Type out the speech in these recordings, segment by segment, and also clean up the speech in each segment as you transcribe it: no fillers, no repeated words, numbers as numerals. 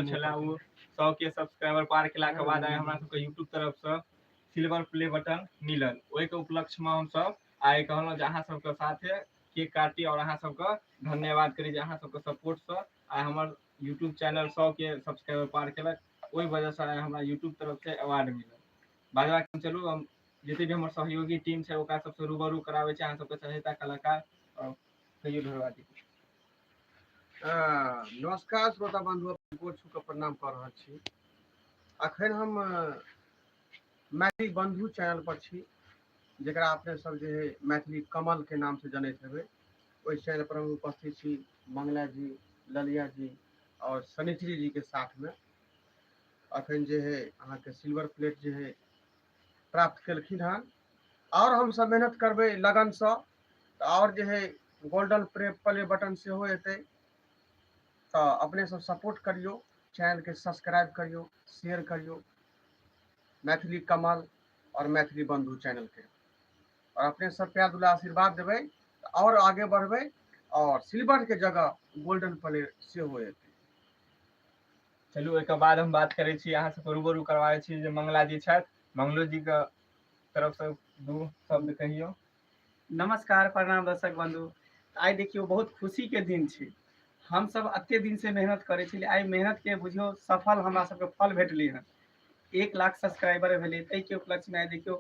छलै ओ 100 के सब्सक्राइबर पार केलाके बाद आइ हमरा सबके यूट्यूब तरफसँ सिल्वर प्ले बटन मिलल। ओहिके उपलक्ष्यमे हमसब आइ कहलहुँ जे अहाँ सबके साथे केक काटी आओर अहाँ सबके धन्यवाद करी जे अहाँ सबके सपोर्टसँ आइ हमर यूट्यूब चैनल 100 के सब्सक्राइबर पार केलक। ओहि वजहसँ आइ हमरा यूट्यूब तरफसँ अवार्ड मिलल। बाद बाकी चलू हम जते भी हमर सहयोगी टीम छै ओकरा सबसँ रूबरू कराबै छै अहाँ सबके सहायता कलाकार। आओर कहियौ ढोरबा जी। नमस्कार श्रोता बंधु, गोर छू के प्रणाम कर रहल छी। अखन हम मैथिली बंधु चैनल पर छी, जकरा अपने सब जे है मैथिली कमल के नाम से जनैत हेबै। ओहि चैनल पर हम उपस्थित छी मंगला जी, ललिया जी और शनिचरी जी के साथ में। अखन जे है अहाँके सिल्वर प्लेट जे है प्राप्त केलखिन हन और हम सब मेहनत करबै लगन से और जे है गोल्डन प्ले बटन सेहो एतै। तऽ अपने सब सपोर्ट करियौ, चैनल के सब्सक्राइब करियौ, शेयर करियौ मैथिली कमल और मैथिली बंधु चैनल के। और अपने सब प्यार दुला आशीर्वाद देबै और आगे बढ़बै और सिल्वर के जगह गोल्डन प्ले सेहो एतै। चलू ओहिके बाद हम बात करै छी अहाँ सबके रूबरू करबाबै छी जे मंगला जी छथि। मंगलो जी के तरफ से दू शब्द कहियौ। नमस्कार, प्रणाम दर्शक बंधु। आइ देखियौ बहुत खुशी के दिन छै। हम सब एते दिन से मेहनत करै छलियै, आइ मेहनत के बुझियौ सफल हमरा सबके फल भेटलै हन। 1 लाख सब्सक्राइबर भेलै, ताहिके उपलक्ष्यमे आइ देखियौ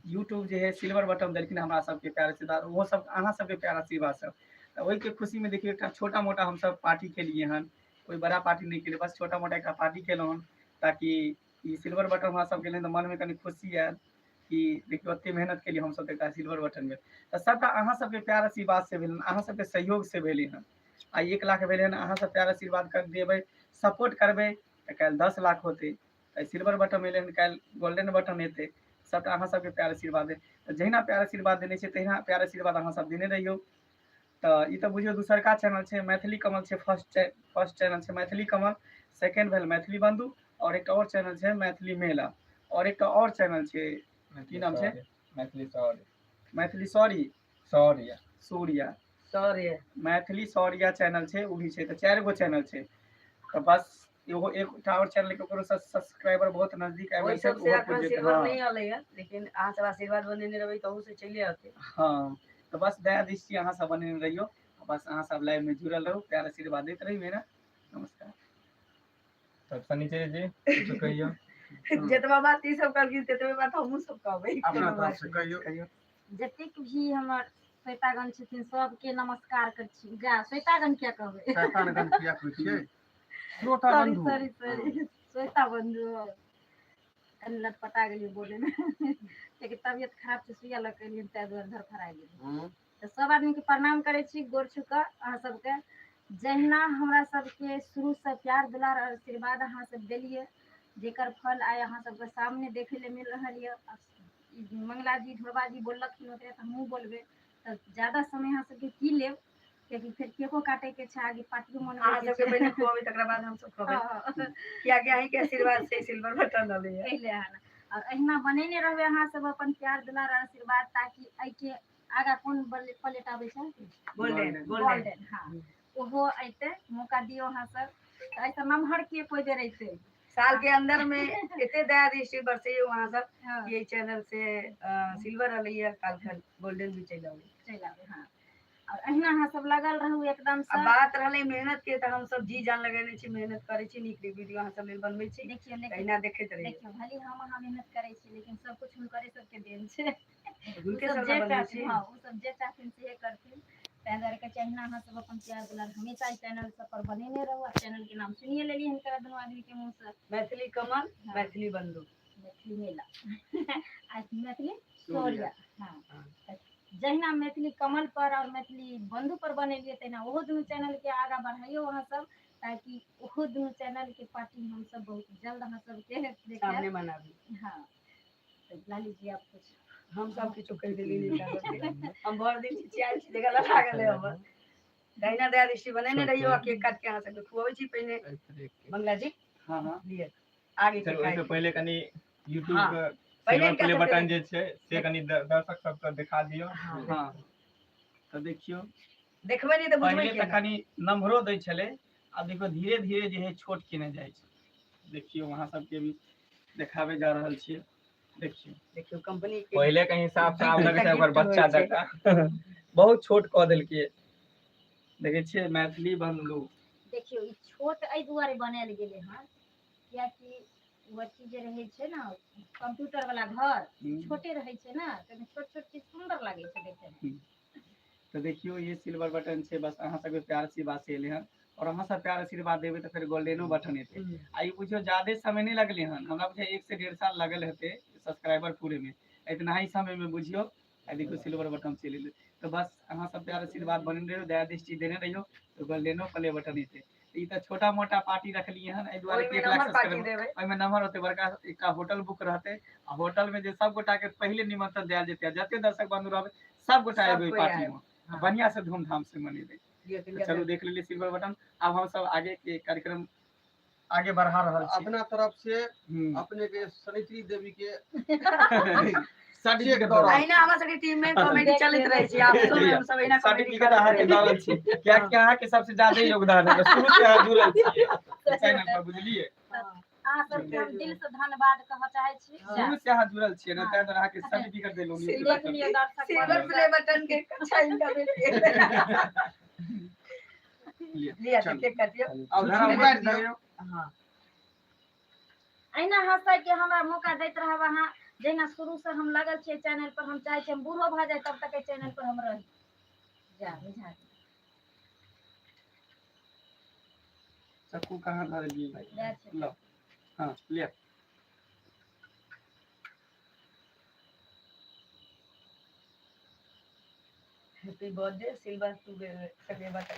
यूट्यूब जे है सिल्वर बटन देलखिन हमरा सबके प्यार आशीर्वाद, ओहो सब अहाँ सबके प्यार आशीर्वाद सब। तऽ ओहिके खुशीमे देखियौ एकटा छोटा मोटा हमसब पार्टी केलियै हन। कोइ बड़ा पार्टी नहि केलियै, बस छोटा मोटा एकटा पार्टी केलहुँ हन ताकि ई सिल्वर बटन हमरा सबके तऽ मनमे कनि खुशी आयल कि देखियौ एते मेहनत केलियै हमसब तऽ एकटा सिल्वर बटन भेल। तऽ सबटा अहाँ सबके प्यार आशीर्वाद से भेल, अहाँ सबके सहयोग से भेलै हन। आइ 1 लाख भेलै हन, अहाँ सब प्यार आशीर्वाद कर देबै, सपोर्ट करबै तऽ काल्हि 10 लाख होतै। तऽ सिल्वर बटन एलै हन, काल्हि गोल्डन बटन एतै। सबटा अहाँ सबके प्यार आशीर्वाद है। तऽ जहिना प्यार आशीर्वाद देने छै तहिना प्यार आशीर्वाद अहाँ सब देने रहियौ। तऽ ई तऽ बुझियौ दोसरका चैनल छै मैथिली कमल छै, फर्स्ट चैनल छै मैथिली कमल, सेकंड भेल मैथिली बंधु और एकटा और चैनल छै मैथिली मेला और एकटा और चैनल छै की नाम छै? मैथिली सौर्य। मैथिली सॉरी सौर्य सूर्या सौर्य मैथिली सौर्या चैनल छै, ओ भी छै। तऽ 4 गो चैनल छै। तऽ बस एगो एकटा और चैनल के ओकरो सब्सक्राइबर बहुत नजदीक आबि ओहि गेल छै, सबसे ओहो अखन पुरि जेतै। सिल्वर हाँ। नहि एलै हन, लेकिन अहाँ सब आशीर्वाद बनेने रहबै तऽ ओहू से चलि औतै। हाँ, तऽ बस दया दृष्टि अहाँ सब बनेने रहियौ, बस अहाँ सब लाइव में जुड़ल रहू, प्यार आशीर्वाद दैत रही मेरा। नमस्कार। तब शनिचर जी किछु कहियौ। जतबा बात ई सब कहलखिन ततबे बात हमहूँ सब कहबै। अपना तरफ से कहियौ। कहियौ। जतेक भी हमर श्वेतागण छथिन सबके नमस्कार करै छी। गा श्वेतागण किया कहबै? शैतानगण किया कहै छियै? श्रोता सॉरी बंधु। सॉरी सॉरी, श्वेता बंधु। कनि लटपटा गेलियै बोले में, कियाकि तबियत खराब छै, सुइया लऽ के एलियै ताहि दुआरे धरफड़ा गेलियै। तऽ सब आदमी के प्रणाम करै छी गोर छू कऽ। अहाँ सबके जहिना हमरा सबके शुरू से प्यार दुलार और आशीर्वाद अहाँ सब देलियै, जेकर फल आइ अहाँ सबके सामने देखै लए मिल रहल यऽ। मंगला जी ढोरबा जी बोललखिन ओतरे तऽ हमहूँ बोलबै। तऽ ज्यादा समय अहाँ सबके की लेब, कियाकि फेर केको काटे के छै, आगे पार्टियो मनबै अहाँ के सबके छै। पहिले खुआबै तकरा बाद हमसब खबै। हाँ। कियाकि अहींके आशीर्वाद से सिल्वर बटन एलैया। एहिले हन और अहिना बनेने रहबै अहाँ सब अपन प्यार दुलार और आशीर्वाद, ताकि एहिके आगा कोन प्लेट आबै छै? गोल्डन। गोल्डन। गोल्डन, हाँ, ओहो अयतै। मौका दियौ अहाँ सब, तऽ एहिसँ नमहर के कोइ बेर अयतै। साल के अंदर में एते दया दृष्टि बरसैया वहाँ सब हाँ। कि एहि चैनल से सिल्वर एलैया, काल्हि खन गोल्डन भी चलि अबै। चलि आबै, हाँ। और अहिना अहाँ सब लगल रहू एकदम आ से। बात रहलै मेहनत के, तऽ हम सब जी जान लगेने छी, मेहनत करै छी, नीक नीक वीडियो अहाँ सब लेल बनबै छी। देखियौ, लेकिन अहिना देखैत रहियौ। देखियौ, भले हम अहाँ मेहनत करै छी, लेकिन सब कुछ हुनकरे सबके देन छै। हुनके ओ सब सब जे लए बनबै चाहथिन, छी। हाँ, ओ सब जे चाहथिन सेहे करथिन। ताहि दुआरे कहै छी अहिना अहाँ सब अपन प्यार दुलार हमेशा एहि चैनल सब पर बनेने रहू। आ चैनल के नाम सुनिए लेलियै हिनकर दुनू आदमी के मुँह से। मैथिली कमल, हाँ। मैथिली बंधु, मैथिली मेला आ मैथिली सौर्य। हाँ, जहिना मैथिली कमल पर और मैथिली बंधु पर बनेलियै तहिना ओहो दुनू चैनल के आगाँ बढ़ाइयो अहाँ सब, ताकि ओहो दुनू चैनल के पार्टी हम सब बहुत जल्द अहाँ सबके देखायब। सामने मनाबी। हाँ, तो लाली जी आप कुछ। हम सब किछु कहि देली हिनका सबके। हम भरि दिन चिचियायल छी, गला लागल है हमर। दहिना दया दृष्टि बनेने रहियौ आ केक काटि के अहाँ सबके खुअबै छी पहिने। मंगला जी। हाँ, हाँ। लिअ आगे के चलू ओहिसँ खाइ। पहिले कनि यूट्यूब हाँ। के पहिले सिल्वर हिनका प्ले सबके बटन जे छै से कनि दर्शक सबके देखा दियौ। हाँ, तऽ देखियौ देखबै नहि तऽ बुझबै पहिले तऽ केना। कनि नम्बरो दै छलै, आब देखियौ धीरे धीरे जे है छोट केने जाइ छै। देखियौ अहाँ सबके भी देखाबे जा रहल छियै। देखियौ देखियौ कंपनी के पहिले के हिसाब से आब लगै छै ओकर बच्चा जकाँ। बहुत छोट कऽ देलकै। देखै छियै मैथिली बंधु। देखियौ ई छोट एहि दुआरे बनायल गेलै हन कियाकि ओ अथी जे रहै छै ने कंप्यूटर वाला घर छोटे रहै छै ने, ताहिमे छोट छोट चीज सुन्दर लागै छै देखैमे। तऽ देखियौ ये सिल्वर बटन छै, बस अहाँ सबके प्यार आशीर्वाद से एलै हन, और अहाँ सब प्यार आशीर्वाद देबै तऽ फेर गोल्डेनो बटन एतै। आ ई बुझियौ ज्यादे समय नहि लगलै हन, हमरा बुझाइ 1 से 1.5 साल लगल हेतै सब्सक्राइबर पूरे में, इतना ही समय में बुझियौ आ देखियौ सिल्वर बटन चलि एलै। तऽ बस अहाँ सब प्यार आशीर्वाद बनेने रहियौ, दया दृष्टि देने रहियौ, तऽ गोल्डेनो प्ले बटन एतै। ई तऽ छोटा मोटा पार्टी रखलियै हन एहि दुआरे ओहिमे 1 लाख नम्बर पार्टी सब्सक्राइबर देबै। ओहिमे नम्बर होतै, बड़का एकटा होटल बुक रहतै, आ होटल में जे सब गोटा के पहिले निमंत्रण देल जेतै, आ जते दर्शक बंधु रहबै सब गोटा सब एबै कोइ पार्टी आयब। में, आ बढ़िया से धूमधाम से मनेबै। लिअ, तऽ चलू देख लेलियै सिल्वर बटन, आब हम सब आगे के कार्यक्रम आगे बढ़ा रहल छी। अपना तरफ से अपने के सनित्री देवी के सर्टिफिकेट चेक दऽ रहल अहिना हमरा सबके टीम में कॉमेडी चलैत रहै छै, आपसो में हम सब अहिना कॉमेडी सर्टिफिकेट अहाँके दऽ रहल छी, कियाकि अहाँके सबसे ज्यादा योगदान है, शुरू से अहाँ जुड़ल छियै चैनल पर, बुझलियै? अहाँ सबके हम दिल से धन्यवाद कहऽ चाहै छी। शुरू से अहाँ जुड़ल छियै ने, ताहि दुआरे अहाँके सर्टिफिकेट देलहुँ। देख लियौ दर्शक सिल्वर बंधु। प्ले बटन के कक्षा इनका भेट गेल। लिअ। लिअ तऽ केक काटियौ। आब धराउ, बाँटि दियौ। धरियौ। हाँ। अहिना हँसै के हमरा मौका दैत रहब अहाँ, जहिना शुरू से हम लागल छियै चैनल पर, हम चाहै छियै हम बूढ़ो भऽ जाए तब तक एहि चैनल पर हम रही। जा बुझा गेल। चक्कू कहाँ धरलियै भाई? लए छै। लो। हाँ, लिअ। हैप्पी बर्थडे सिल्वर टू सके button.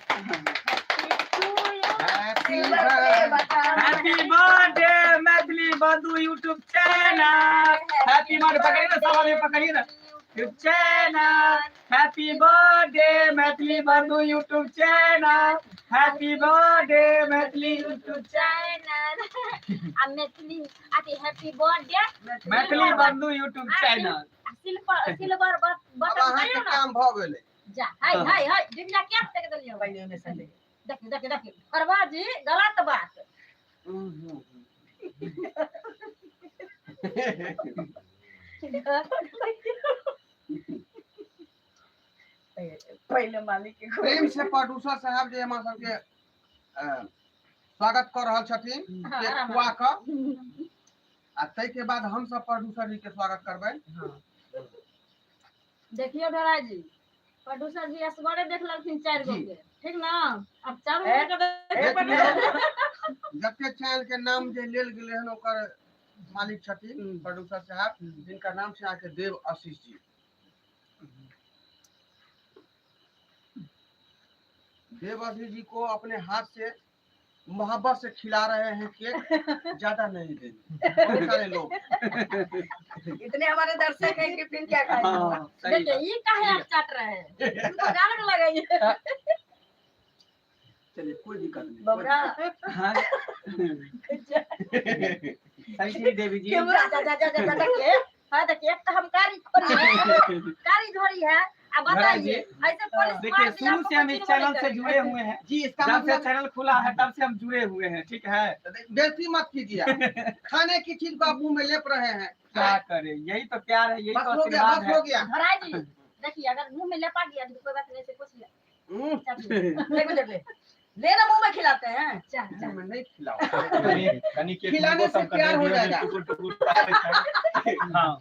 Happy silver play button. Happy birthday Maithili Bandhu YouTube channel. Happy birthday, पकड़िए ना सब आदमी, पकड़िए ना YouTube channel. Happy birthday Maithili Bandhu YouTube channel. Happy birthday Maithili YouTube channel. आ मैथिली अथी happy birthday Maithili Bandhu YouTube channel. Silver silver अब button अहाँके करियौ ना। काम भऽ गेलै। जा हाय हाय हाय डिबिया क्या फेंक देलियै? पहिले ओहिमे से ले। देखियौ देखियौ देखियौ करबा जी गलत बात। पहिले मालिक के प्रेम से प्रोड्यूसर साहब जे हमरा सबके स्वागत कऽ रहल छथिन केक खुआ कऽ, आ ताहिके बाद हम सब प्रोड्यूसर जी के स्वागत करबै। देखियौ ढोरा जी, प्रोड्यूसर जी असगरे देख लेलखिन 4 गो के, ठीक ना? अब चारू ए, गोटे के देख देख लियौ, जते चैनल के नाम जे लेल गेलै हन ओकर मालिक छथिन प्रोड्यूसर साहब, जिनका नाम छै अहाँके देव आशीष जी। देव आशीष जी को अपने हाथ से मोहब्बत से खिला रहे हैं केक, ज्यादा नहीं देंगे, बहुत सारे लोग इतने हमारे दर्शक हैं कि फिर क्या खाएंगे। हाँ, सही देखिए बात। ये काहे आप चाट रहे हैं, उनको गाल में लगाइए। चलिए कोई दिक्कत नहीं। बबरा। हाँ। सही देवी जी। जा जा जा जा जा जा के हाँ देखिए, एक तो हम कारी खोरी है, कारी झोरी है। अब बताइए, ऐसे पुलिस देखिए मार दिया, शुरू से हम इस आपको चैनल से कुछ जुड़े हुए हैं जी, इसका जब से मतलब चैनल खुला है तब से हम जुड़े हुए हैं, ठीक है? बेइज्जती मत कीजिए आप। खाने की चीज को आप मुंह में लेप रहे हैं, क्या करें, यही तो प्यार है, यही बस तो हो गया, आशीर्वाद बस है। हो गया। धराई जी देखिए, अगर मुंह में लेपा गया तो कोई बात नहीं, से कुछ देखो देखो ले ना, मुंह में खिलाते हैं। जा जा मुंह में नहीं खिलाओ, कनी केक खिलाने हुनको से सबके प्यार दे हो दियौ जे जाएगा। टुकुर टुकुर ताकै छै। हाँ,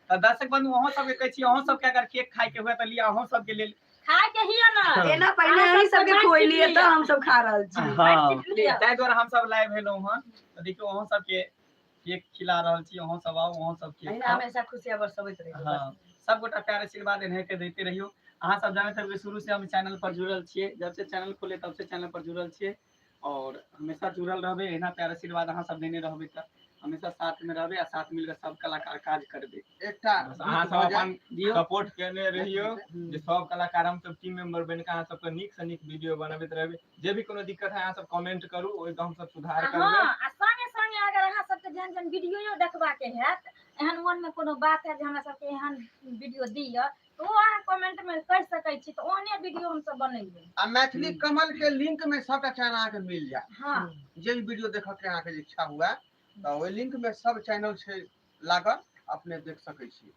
तो दर्शक बंधु अहों सबके कहै छी, अहों सबके अगर केक खाय के हुए तो लिअ अहों सबके लेल। खाय के ही है ना, एना पहले अहाँ अहीं सब सबके बातचीत खोइलिए लिअ। तऽ हम सब खा रहल छी। हाँ, लिअ। ताहि दुआरे हम सब लाइव भेलहुँ हन। तऽ देखियौ अहों सबके केक खिला रहल छी, अहों सब आउ, अहों सब केक अहिना खाउ। हमेशा खुशियाँ बरसबैत रहियौ। हाँ, सब गोटा प्यार आशीर्वाद एनाहिते दैते रहियौ। अहाँ सब जानैत हेबै शुरू से हम चैनल पर जुड़ल छियै, जब से चैनल खोले तब से चैनल पर जुड़ल छियै और हमेशा जुड़ल रहबै। एहिना प्यार आशीर्वाद अहाँ सब देने रहबै तऽ हमेशा साथ में रहबै आ साथ मिलकर सब कलाकार काज करबै। एकटा अहाँ सब अपन दियौ। सपोर्ट केने रहियौ जे सब कलाकार हम सब टीम मेंबर बनि के अहाँ सबके नीक से नीक वीडियो बनबैत रहबै। जे भी कोनो दिक्कत है अहाँ सब कमेंट करू, ओहिके हम सब सुधार करबै। हाँ, आ संगे संगे अगर अहाँ सबके जेहन जेहन वीडियो देखबाके हैत, एहन मन में कोनो बात है जे हमरा सबके एहन वीडियो दिअ, तऽ ओ अहाँ कमेंट में कहि सकै छी, तऽ ओहने वीडियो हमसब बनेबै। आ मैथिली कमल के लिंक में सबटा चैनल अहाँके मिल जायत। हाँ। जे भी वीडियो देखऽ के अहाँके इच्छा हुए तऽ ओहि लिंक में सब चैनल छै लागल, अपने देख सकै छी।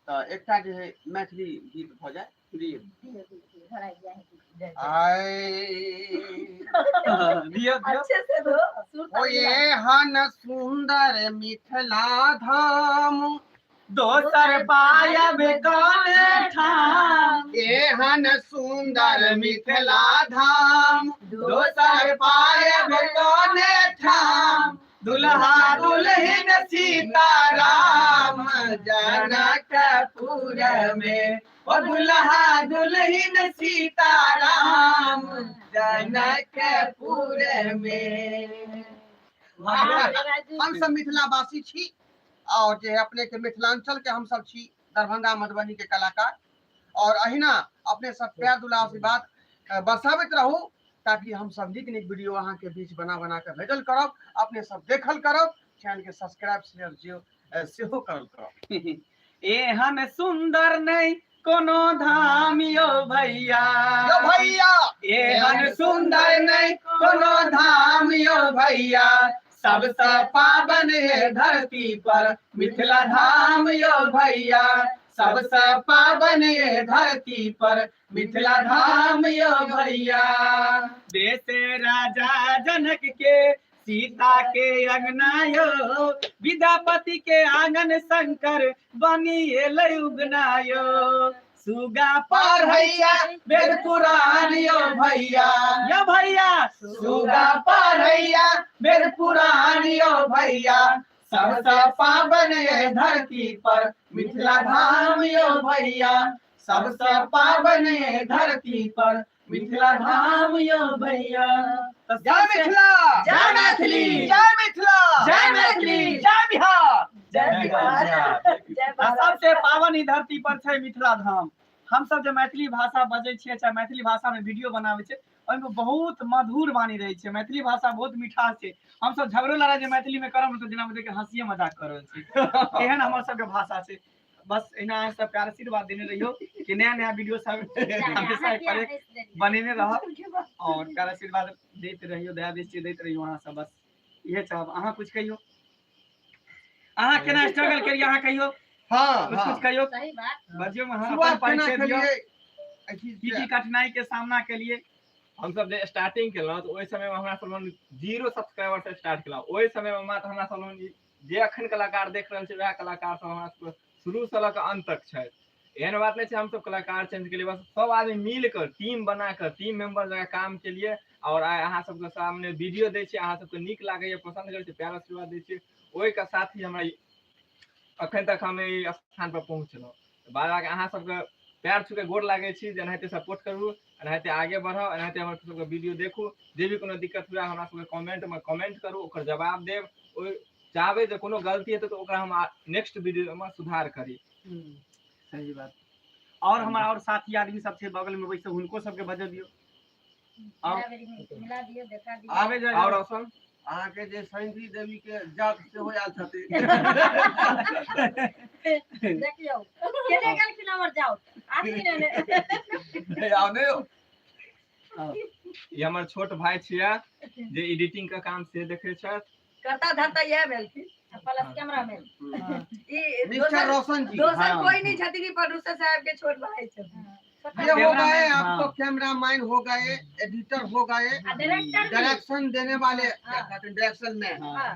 तऽ एकटा जे है मैथिली गीत भऽ जाय। दियौ, दियौ, दियौ, धराइ जाय। आय दियौ दियौ। अच्छे से दो, सुर ओ तक मिला। एहन सुंदर मिथिला धाम, दोसर पायब कौन ठाम, एहन सुंदर मिथिला धाम, दोसर पायब कौन ठाम, दुल्हा दुल्हिन सीताराम जनकपुर में, ओ दुल्हा दुल्हिन सीताराम जनकपुर में। हम सब मिथिलावासी छी और जे अपने के मिथिलांचल के हम सब छी, दरभंगा मधुबनी के कलाकार। और अहिना अपने सब प्यार दुलार आशीर्वाद बरसाबैत रहू, ताकि हम सब नीक नीक वीडियो अहाँ के बीच बना बना के भेजल करब, अपने सब देखल करब, चैनल के सब्सक्राइब शेयर सेहो करल करब। एहन सुंदर नहीं कोनो धाम यो भैया, यो भैया, एहन सुंदर नहीं कोनो धाम यो भैया, सबसे पावन है धरती पर मिथिला धाम यो भैया, सबसे पावन है धरती पर मिथिला धाम यो भैया। देश राजा जनक के सीता के अंगना यो, विद्यापति के आंगन शंकर बनी एलै उगना यो, सुगा पढ़ैया वेद पुराण यो भैया, यो भैया, सुगा पढ़ैया वेद पुराण यो भैया, सबसे पावन है धरती पर मिथिला धाम यो भैया, सबसे पावन है धरती पर मिथिला धाम यो भैया। जय मिथिला, जय मैथिली, जय मिथिला, जय मैथिली, जय बिहार, जय बिहार, जय आ भारत। सबसे पावन ई धरती पर छै मिथिला धाम। हम सब जे मैथिली भाषा बजै छियै, चाहे मैथिली भाषा में वीडियो बनाबै छियै, ओहिमे बहुत मधुर वाणी रहै छै। मैथिली भाषा बहुत मिठास छै। हम सब झगड़ो लड़ाइ जे मैथिली में करब तऽ जेना बुझै कि हँसिए मजाक कर रहल छी, एहन हमर सबके भाषा छै। बस एहिना अहाँ सब प्यार आशीर्वाद देने रहियौ कि नया नया वीडियो सब हमेशा एक पर एक बनेने रहब और प्यार आशीर्वाद दैत रहियौ, दया दृष्टि दैत रहियौ अहाँ सब। बस इहे चाहब। अहाँ कुछ कहियौ, अहाँ केना स्ट्रगल करियै, अहाँ कहियौ। हाँ, कुछ हाँ। कुछ कहियौ। सही बात। बजियौ, अहाँ अपन शुरुआत केना परिचय दियौ। केलियै? एहि चीज की के की कठिनाई के सामना केलियै? हम सब जे स्टार्टिंग केलहुँ तऽ ओहि समय में हमरा सब लग 0 सब्सक्राइबर से स्टार्ट केलहुँ। ओहि समय में मात्र हमरा सब लग जे अखन कलाकार देख रहल छै वएह कलाकार सब हमरा सबके शुरू से लऽ कऽ अंत तक छथि। एहन बात नहि छै हम सब कलाकार चेंज केलियै, बस सब आदमी मिल कऽ टीम बना कऽ टीम मेंबर जकाँ काम केलियै और आइ अहाँ सबके सामने वीडियो दै छियै, अहाँ सबके नीक लागैया, पसंद करै छियै, प्यार आशीर्वाद दै छियै, ओहिके साथ ही हमरा अखन तक हम एहि स्थान पर पहुँचलहुँ। बाद बाकी अहाँ सबके पैर छू के गोर लागै छी जे एनाहिते सपोर्ट करू, एनाहिते आगे बढ़ब, एनाहिते हमर सबके वीडियो देखू। जे भी कोनो दिक्कत हुए हमरा सबके कमेंट में कमेंट करू, ओकर जवाब देब। ओहि चाहबै जे कोनो गलती हेतै तऽ ओकरा हम नेक्स्ट वीडियो में सुधार करी। सही बात। और हमारा और साथी आदमी सब छै बगल में बैसे, हुनको सबके बजबियौ। मिला दियौ, देखा दियौ। आबे जाय। और रोशन? अहाँके जे सैंधी देवी के जात सेहो आयल छथिन। देखियौ केने गेलखिन हमर जाउ आदमी ने ने। आउ ने यौ। ई हमर छोट भाई छियै जे एडिटिंग के काम से देखै छथि। करता धरता इएह भेलखिन। Plus cameraman. ई मिस्टर दोसर रोशन जी। दोसर हाँ। कोई नहीं छथिन, ई प्रोड्यूसर साहब के छोट भाई छथिन। ये हो गए कैमरामैन, आपको हाँ। कैमरामैन हो गए, एडिटर हो गए, आ डायरेक्टर भी। डायरेक्शन देने वाले, हाँ। डायरेक्शन में हाँ। हाँ।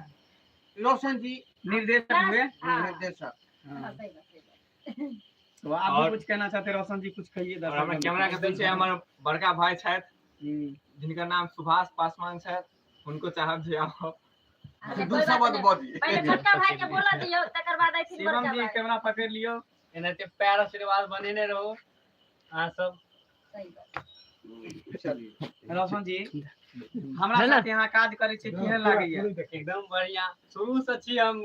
रोशन जी निर्देशक हुए। हाँ। निर्देशक। हाँ। हाँ, सही बात, सही बात। तो आप भी और कुछ कहना चाहते हैं रोशन जी, कुछ कहिए और दर्शक हमर बंधु कैमरा के पीछे हमर बड़का भाई छथि जिनकर नाम सुभाष पासवान छथि, हुनको चाहब जे आओ। अच्छा, दू कोई बात शब्द नहीं। बजी। पहिले छोटका भाई के बोला दियौ, तकर बाद अइथिन शिवम बड़का जी भाई। कैमरा पकड़ लियौ। एनाहिते प्यार आशीर्वाद बनेने रहो अहाँ सब। सही बात। चलिए। रोशन जी, हमरा साथ यहाँ काज करै छी, केहन लागैया? एकदम बढ़िया। शुरू से छी हम,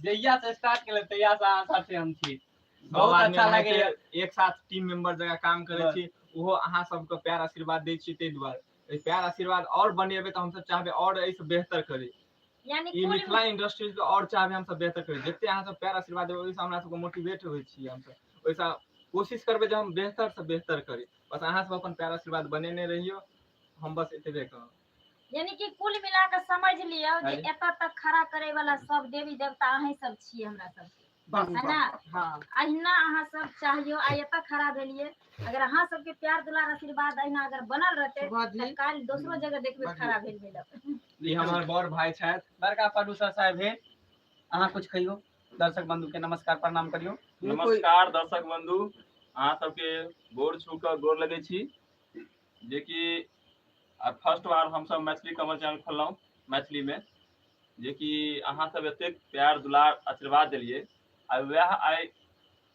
जहिया से स्टार्ट केले तहिया से अहाँ साथे हम छी। सब बहुत आदमी अच्छा लागैया। एनाहिते एक साथ टीम मेंबर जकाँ काम करै छी, ओहो अहाँ सबके प्यार आशीर्वाद दै छी, ताहि दुआरे एहि प्यार आशीर्वाद और बनेबै तऽ हमसब चाहबै और एहिसँ बेहतर करी। यानी ई कुल मिथिला इंडस्ट्रीज के और चाहबै हमसब बेहतर करी। जते अहाँ सब प्यार आशीर्वाद देबै ओहिसँ हमरा सबके मोटिवेट होइ छी हमसब, ओहिसँ कोशिश करबै जे हम बेहतर से बेहतर करी। बस अहाँ सब अपन प्यार आशीर्वाद बनेने रहियो, हम बस एतबे कहब। यानी कि कुल मिला के समझ लियो जे एतऽ तक खड़ा करे वाला सब देवी देवता अहीं सब छियै हमरा सबके, है ना? हाँ। अहिना अहाँ सब चाहियो आइ एतऽ खड़ा भेलियै। अगर अहाँ सबके प्यार दुलार आशीर्वाद अहिना अगर बनल रहतै तऽ काल्हि दोसरो जगह देखबै खड़ा भेल मिलब। ई हमर बड़ भाई छथि, बड़का प्रोड्यूसर साहब भेल। अहाँ कुछ कहियो दर्शक बंधु के, नमस्कार प्रणाम करियो। नमस्कार दर्शक बंधु, अहाँ सबके गोर छू कऽ गोर लगै छी। जेकि फर्स्ट बार हमसब मैथिली कमल चैनल खोललहुँ मैथिली में, जेकि अहाँ सब एतेक प्यार दुलार आशीर्वाद देलियै। आ वएह आइ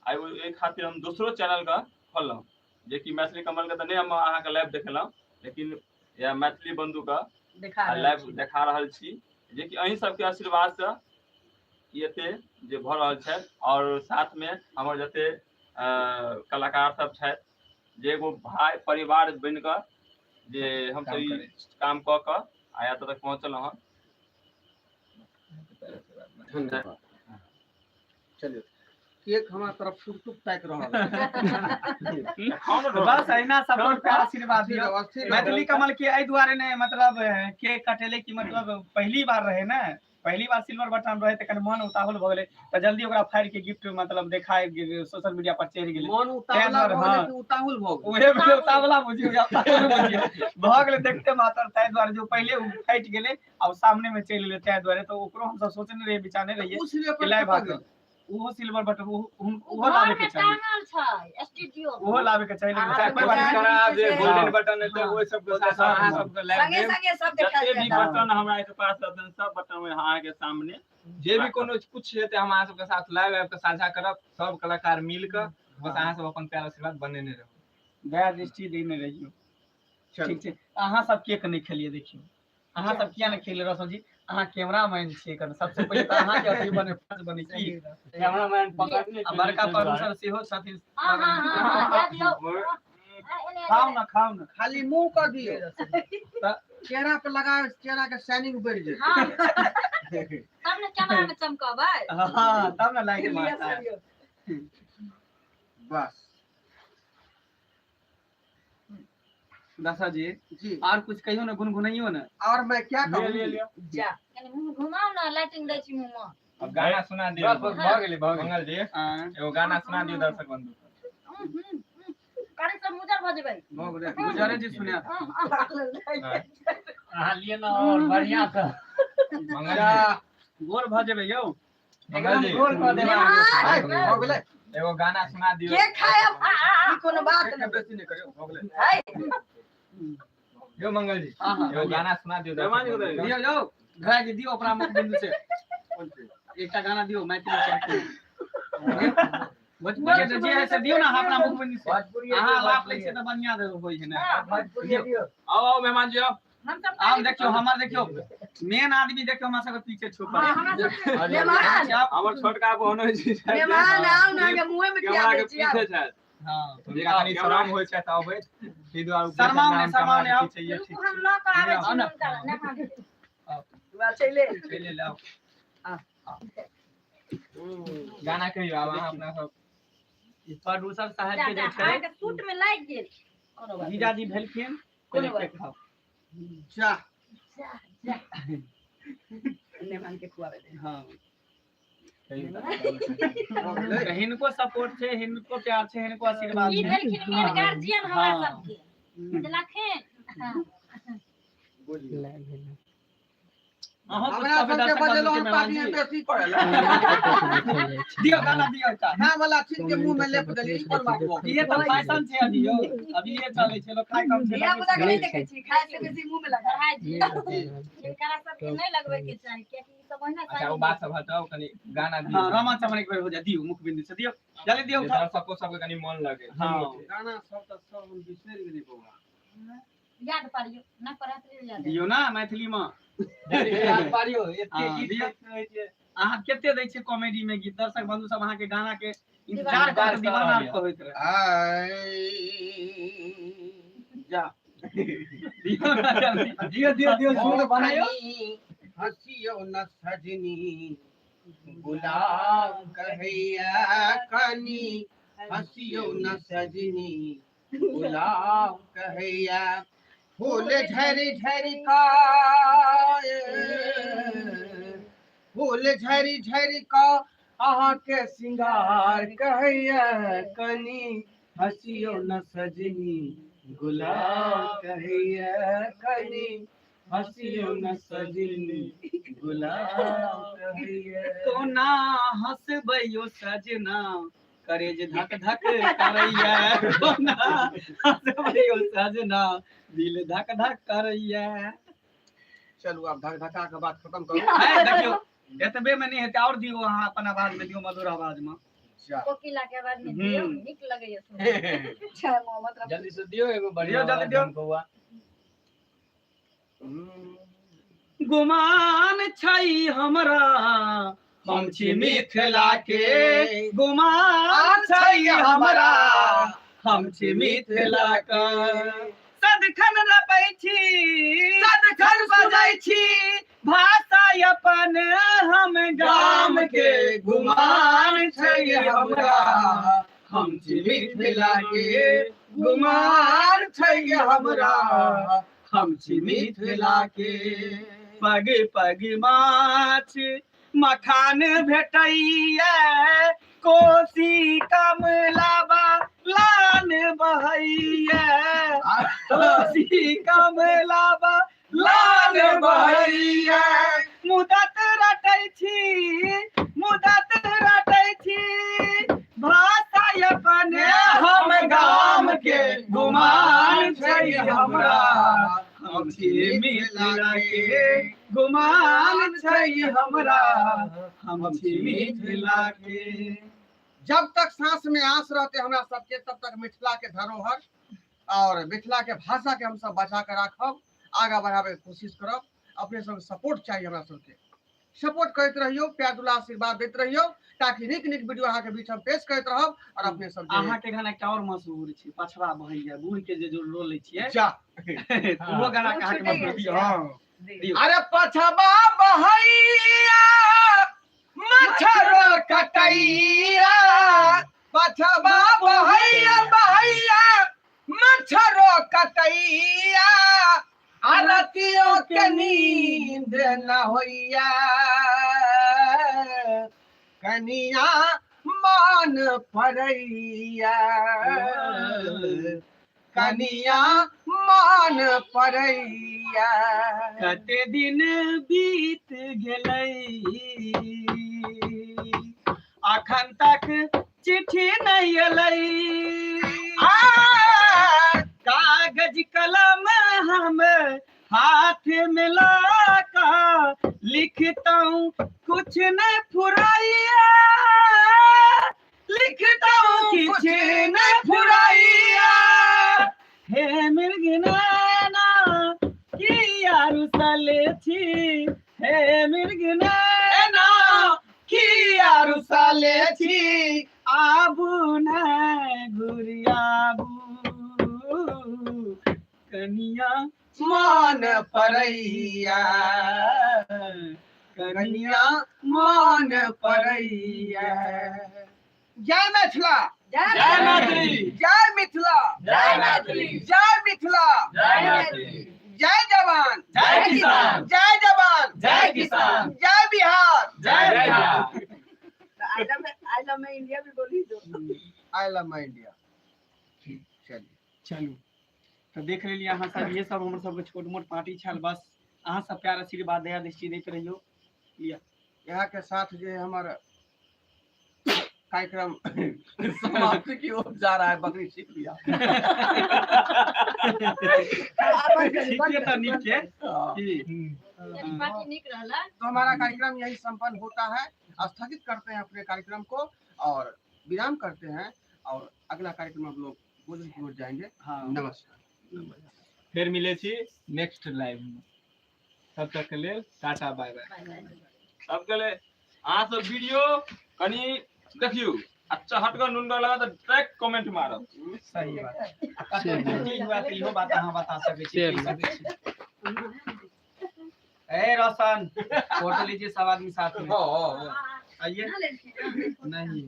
आइ ओहि खातिर हम दोसरो चैनल के खोललहुँ, जेकि मैथिली कमल के तऽ नहि हम अहाँके लाइव देखेलहुँ, लेकिन यह मैथिली बंधु के लाइव देखा रहल छी, जेकि अहीं सबके आशीर्वाद से ई एते जे भऽ रहल छथि। और साथ में हमर जते कलाकार सब छथि, जे एगो भाई परिवार बनि कऽ जे हमसब ई काम कऽ कऽ आइ एतऽ तक पहुँचल हँ। धन्यवाद। चलिए, केक हमारा तरफ टुक टुक ताकि रहल। बस अहिना सपोर्ट प्यार आशीर्वाद दियौ। मैथिली कमल के एहि दुआरे ने मतलब केक कटेले कि मतलब पहली बार रहे ने, पहली बार सिल्वर बटन रहे तऽ कनि मन उताहुल भऽ गेलै, तऽ जल्दी ओकरा फाड़ि के गिफ्ट मतलब देखाय सोशल मीडिया पर चढ़ि गेलै। मन उतावला भऽ गेलै कि उताहुल भऽ गेलै? उहे भेलै उतावला बुझियौ या उताहुल बुझियौ भऽ गेलै देखते मात्र। ताहि दुआरे जो पहिले ओ फाटि गेलै आ ओ सामने मे चलि गेलै, ताहि दुआरे तऽ ओकरो हमसब सोचने रहियै, विचारने रहियै लाइव आके ओहो सिल्वर बटन ओहो लाबे के चाही, टांगल छै स्टूडियो ओहो लाबे के चाही। लेकिन कोई बात नहीं, जे गोल्डन बटन हेतै ओहि सबके साथ अहाँ सबके लाइव संगे संगे सब देखायल जते भी बटन हमरा के पास रहतन सब बटन अहाँ के सामने जे भी कोनो कुछ हेतै हम अहाँ सबके साथ लाइव आबि के साझा करब, सब कलाकार मिल के। बस अहाँ सब अपन प्यार आशीर्वाद बनेने रहू, दया दृष्टि देने रहियो। ठीक छै, अहाँ सब केक नहि खेलियै? देखियौ अहाँ सब किया नहि खेलियै? रोशन जी अहाँ कैमरामैन छियै, कनि सबसे पहिले तऽ अहाँके अथी बने फर्ज बने की कैमरामैन पकड़ने। आ बड़का प्रोड्यूसर सेहो छथिन। हां हां हां, दियौ खाउ ना, खाउ ना, खाली मुंह कर दियौ, चेहरा पे लगाओ, चेहरा के शाइनिंग बढ़ जाए तब ने कैमरा में चमकबै। हां तब ने लाइट मारता। बस दासा जी जी और कुछ कहियो ना, गुनगुनाइयो ना। और मैं क्या कहूँ? जा कनी मुंह घुमाओ ना, लाइटिंग दै छी मुंह में। अब गाना सुना दियो। बस भऽ गेलै, भऽ गेलै। मंगल जी एगो गाना सुना दियो दर्शक बंधु। करे सब मुजर भऽ जेबै। भऽ गेलै मुजरे जी सुना। अहाँ लिए ना और बढ़िया से। मंगल जी गोर भऽ जेबै यौ, मंगल जी गोर कऽ देबै। भऽ गेलै, एगो गाना सुना दियो। के खायब ई कोनो बात नहीं, बेसी नहीं करियो, भऽ गेलै। यो मंगल जी एगो गाना सुना दियो। दियो यौ घरा जी दियो अपना मुख बिंदु से एकटा गाना दियो मैथिली के। भोजपुरी जे है से दियो ना अपना मुख बिंदु से। अहाँ लाप लै छियै तऽ बढ़िया होइ छै ने। आओ आओ मेहमान जी आओ। आब देखियो हमर, देखियो मेन आदमी देखियो हमरा सबके पीछे छुपल। मेहमान हमर छोटका बहन होइ छै, मेहमान आओ ना, के मुंह में कैमरा के पीछे छथि। हां कनी शरम होइ छै तऽ अबै ताहि दुआरे शर्माउ नहि, शर्माउ नहि, आओ। हम लऽ कऽ आबै छी हुनका ने। चले चले लाओ। गाना कहियो आब अहाँ अपना सब। प्रोड्यूसर साहब के जे छै अहाँके सूट में लागि गेल। जीजाजी भेलखिन, कोनो बात खाओ। जा जा जा मेहमान के खुआबे दे। हां हिनको सपोर्ट छै, हिनको प्यार छै, हिनको आशीर्वाद ई छै। भेलखिन मेन गार्जियन हमरा सबके, बुझलखिन? अहाँ कुछ हमरा कहबै सबके दर्शक बजेलहुँ बंधु के हन मेहमान पार्टी जी? में बेसी पड़ल दियो गाना दियो एकटा। खाय वाला चीज के मुंह में लेप देलियै, ई कोन बात भऽ गेलै? ये तऽ फैशन छै अभी यौ, अभी ये चलै छै, लोक खाय कम छै। धिया पुता के नहीं देखै छी, खाय से बेसी मुंह में लगा। भाई जी हिनकरा सबके नहीं लगबै के चाही, कियाकि ई सब ओहिना। अच्छा ओ बात सब हटाओ, कनी गाना दियो। हां रमा चमन एक बेर हो जा दियो, मुख बिंदु से दियो, जल्दी दियो। दर्शको सबके कनी मन लगे। हां गाना सब तऽ सब हम बिसरि गेलियै बौआ। याद पारियो ना पढ़त याद दियो ना मैथिली में याद पारियो एते गीत दियो। रहै छै। अहाँ कते दै छियै कॉमेडी में गीत? दर्शक बंधु सब अहाँ के गाना के इंतजार करत दीवाना कहैत रहे। जा दियो ना जल्दी, दियो दियो दियो सुर बनायो। हंसियो न सजनी गुलाब कहैया कनी हसियो न सजनी गुलाब कहैया, फूल झरी झरी का, फूल झरी झरी का अहाँ के सिंगार कहैया, कनी हसियो न सजनी गुलाब कहैया, कनी हसियो न सजनी गुलाब कहैया। कोना हंसबैयो सजना करेज धक धक करैया, कोना हंसबैयो सजना दिल धक धक करैया। चलू आब धक धका के बात खत्म करू। है देखियो एतबे में नहीं हेतै, और दियो अहाँ अपन आवाज में दियो, मधुर आवाज में। जा। कोकिला के आवाज में दियो, नीक लगैया सुनैमे। जय मोहम्मद रफी। जल्दी से दियो एगो बढ़िया दियो, जल्दी दियो। कौआ। गुमान छै हमरा हम छी मिथिला के, गुमान छै हमरा हम छी मिथिला के, सदखन रपै छी सदखन बजै छी भाषा अपन हम गाम के, गुमान छै हमरा हम छी मिथिला के, गुमान छै हमरा हम छी मिथिला के। पग पग माछ मखान भेटैया, कोसी कमला लान बहैया, कोसी कमला लान बहैया, मुदत रटै छी मुदत रटै छी भाषा अपन हम गाम के, गुमान छै हमरा हम छी मिथिला के, गुमान छै हमरा हम छी मिथिला के। जब तक सांस में आस रहते हमरा सबके तब तक मिथिला के धरोहर और मिथिला के भाषा के हम सब बचा के राखब, आगा बढ़ावे के कोशिश करब। अपने सब सपोर्ट चाहिए, हमरा सबके सपोर्ट करैत रहियो, प्यार दुलार आशीर्वाद दैत रहियो, ताकि नीक नीक वीडियो अहाँ के बीच हम पेश करैत रहब। और अपने सब अहाँ के गाना एकटा और मशहूर छै, पछवा बहैया बूढ़ के जे जो रोल लै छियै जा ओहो गाना के अहाँ के मशहूर छै। हां दियौ। अरे पछवा बहैया मच्छर कटैया, पछवा बहैया बहैया मच्छर कटैया, आरतियों के नींद न होइया, कनिया मान पड़ैया, कनिया मान पड़ैया। कते दिन बीत गेलै अखन तक चिट्ठी नहीं एलै, कागज कलम हम हाथ में लाका लिखता हूँ कुछ न फुराइया, लिखता हूँ कुछ न फुराइया, हे मृगनैना की रुसल छी, हे मृगनैना की रुसल छी, आबू नै घुरियाबू कनिया मान पड़ैया, कनिया मान पड़ैया। जय मिथिला, जय मैथिली, जय मिथिला, जय मैथिली, जय मिथिला, जय मैथिली, जय जवान, जय किसान, जय जवान, जय किसान, जय बिहार, जय Bihar. I love my India भी बोली दो। I love my India. चलिए चलू तो देख लेलिए अहाँ सब, ये सब हमर सबके छोट मोट पार्टी छल। बस अहाँ सब प्यार आशीर्वाद दया दृष्टि दैत रहियो। यहाँ के साथ जो हमारा कार्यक्रम समाप्ति की ओर जा रहा है। बकरी सीख लिया। ठीक है तो नीक है की पार्टी नीक रहला। तो हमारा कार्यक्रम यही संपन्न होता है। स्थगित करते हैं अपने कार्यक्रम को और विराम करते हैं और अगला कार्यक्रम हम लोग भोजन की ओर जाएंगे। हाँ नमस्कार। फेर मिले छी नेक्स्ट लाइव में, तब तक के लेल टाटा बाय बाय। बाय बाय। सबके लेल अहाँ सब वीडियो कनि देखियौ आ चहटगर नुनगर लगा तऽ डायरेक्ट कमेंट मारब। सही बात। कतौ त्रुटि हुआ तऽ इहो बात अहाँ बता सकै छी, कहि सकै छी। ए रोशन फोटो लीजिए सब आदमी साथ में आइए। ना लेलखिन। नहीं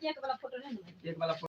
केक वाला फोटो नहीं एक वाला।